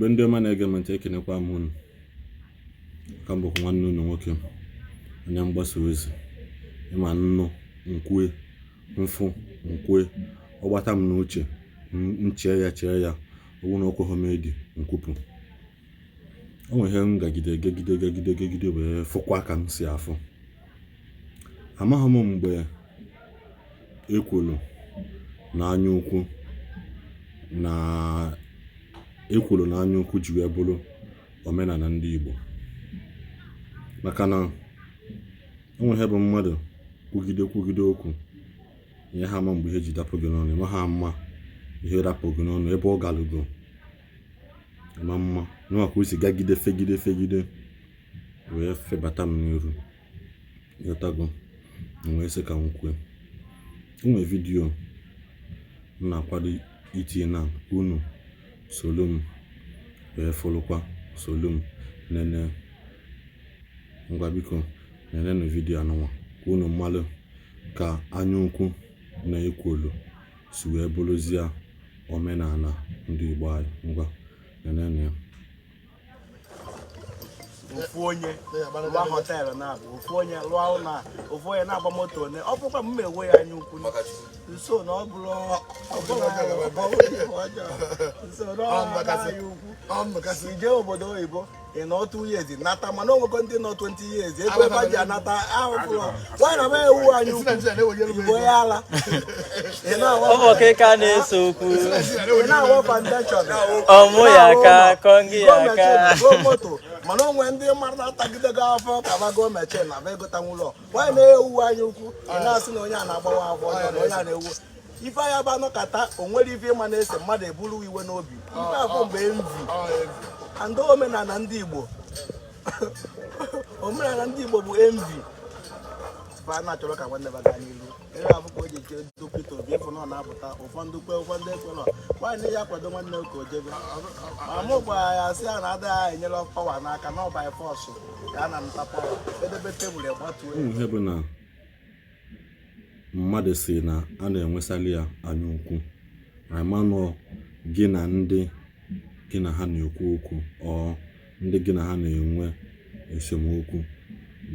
Igbo ndị ọma na-ege m ntị, ekenekwa m unu. Ka m bụkwa nwanne unu nwoke, onye mgbasa ozi. Ịma nnụ nkwue mfụ nkwue, ọ gbata m n'uche, m chee ya chee ya, ọ bụrụ na o kweghị m edi nkwupụ. O nwere ihe m gagide gagide gagide gagide wee fụkwa ka m si afụ. Amaghị m mgbe ekworo na anya ukwu na ekworo na anya ukwu ji wee bụrụ omenala ndị Igbo, maka na o nwere ihe bụ mmadụ kwugide kwugide okwu ihe ha ama mgbe ihe ji dapụ gị n'ọnụ, ịma ha ama ihe dapụ gị n'ọnụ ebe ọ galugo ma mma nwa ka o si gagide fegide fegide wee febata m n'iru. Ịghọtago? M wee sị ka m kwue. O nwere video m na-akwado itinye na ka unu soro m wee fụrụkwa, soro m nene. Ngwa, biko nenenụ video anụnwa ka unu malụ ka anya ukwu na ekworo si wee bụrụzie omenala ndị Igbo anyị. Ngwa, nenenụ ya. Ofu onye lụọ hotel na-abụ, ofu onye lụọ ụlọ a, ofu onye na-agba moto one. Ọ bụrụkwa m ewe ya anya ukwu nso na ọ bụrụ ọ bụrụ ihe ọjọọ nso na ọ anya ukwu. Ije obodo oyibo, ị nọ 2 years nata, mana o nwego ndị nọ 20 years, ego ebe a ji anata ahụfụrụ nwaanyị na ewu anya ukwu Igbo ya ala. Ị na-awa Ụmụ na-ese okwu. Ị na-awa foundation. Ọmụ ya aka, kọngị ya aka. Go moto, mana o nwere ndị mmadụ na-atagidego afọ ka ba go machine na ba egotanwu ụlọ. Nwaanyị na-ewu anya ukwu, ị na-asị na onye a na-agbawa afọ ọjọọ, na onye a na-ewu ife anya bụ anọkata. O nwere ife ịma na-ese mmadụ eburu iwe n'obi, ife afọ mgbe envy and omenala ndị Igbo, omenala ndị Igbo bụ envy. Fa na-achọrọ ka nwanne ba gaa n'ilu ebe afụ ka o ji chee du Peter Obi, ịfụ na ọ na-apụta, ụfọdụ kwe, ụfọdụ ekwerọ. Nwaanyị ya kwado nwanne ka o jebe, ma mụ gwara ya sị ya na adịghị enyere power n'aka na ọ by force ka a na-anata power, edebe tebụl egbatuo. O nwere ihe bụ na mmadụ si na a na-enwesali ya anya ukwu, ama nọ gị na ndị gị na ha na-ekwu okwu, ọ ndị gị na ha na-enwe esemokwu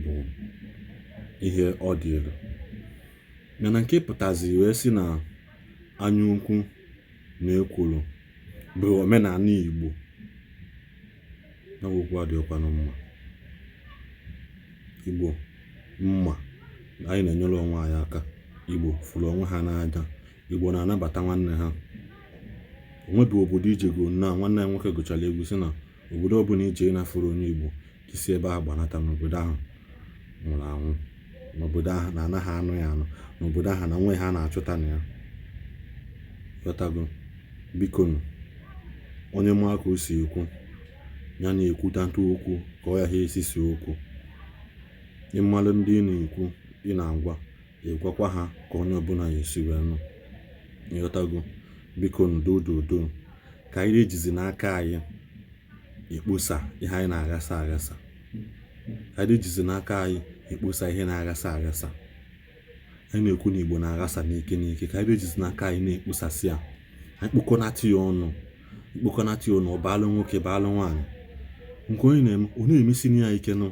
bụ ihe ọ dịrị. Mana nke pụtazi wee sị na anya ukwu na ekworo bụ omenala Igbo, na okwu adịghịkwanụ mma. Igbo mma, anyị na-enyere onwe anyị aka. Igbo fụrụ onwe ha n'anya. Igbo na-anabata nwanne ha. Onwebi obodo ijego na nwanne ya nwoke gụchara egwu sị na obodo ọbụla ije na-afụrụ onye Igbo ka isi ebe ahụ gbanata, n'obodo ahụ nwụrụ anwụ, n'obodo ahụ na anaghị anụ ya anụ, n'obodo ahụ na nwe ha na-achụta na ya. Ghọtago? Biko nụ, onye maa ka o si ekwu ya na-ekwutatụ okwu ka ọ ghara esisi okwu. Ịmalụ ndị ị na-ekwu, ị na-agwa, ịgwakwa ha ka onye ọbụla ya esi wee nụ. Ịghọtago? Biko nụ, dododo ka anyị ejizi n'aka anyị ekposa ihe anyị na-aghasa aghasa, ka anyị ejizi n'aka anyị ekposa ihe na-aghasa aghasa. Anyị na-ekwu na Igbo na-aghasa n'ike n'ike, ka anyị ejizi n'aka anyị na-ekposasị ya. Anyị kpokọnata ya ọnụ, kpokọnata ya ọnụ, ọ baalụ nwoke, baalụ nwaanyị. Nke onye na-eme, ọ na-emesi ya ike nụ.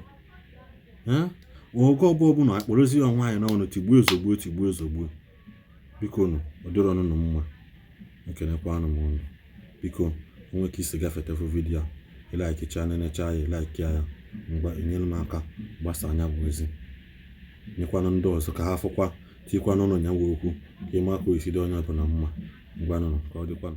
Oge ọgbọ ọbụla akpọrọzi ya nwaanyị n'ọnụ, tigbuo ezogbuo, tigbuo ezogbuo. Biko nụ, ọ dịrọ ọnụ mma. Ekenekwanụ m unu. Biko, onwe ka isi gafetefu video a, ị like cha, nenecha ya, ị like ya. Ngwa, enyere m aka gbasa anya bụ ozi, nyekwanụ ndị ọzọ ka ha fụkwa, tikwanụ ụnụ ya bụ okwu, ka ịma ka o si dị onye ọbụla mma. Ngwanụ, ka ọ dịkwanụ.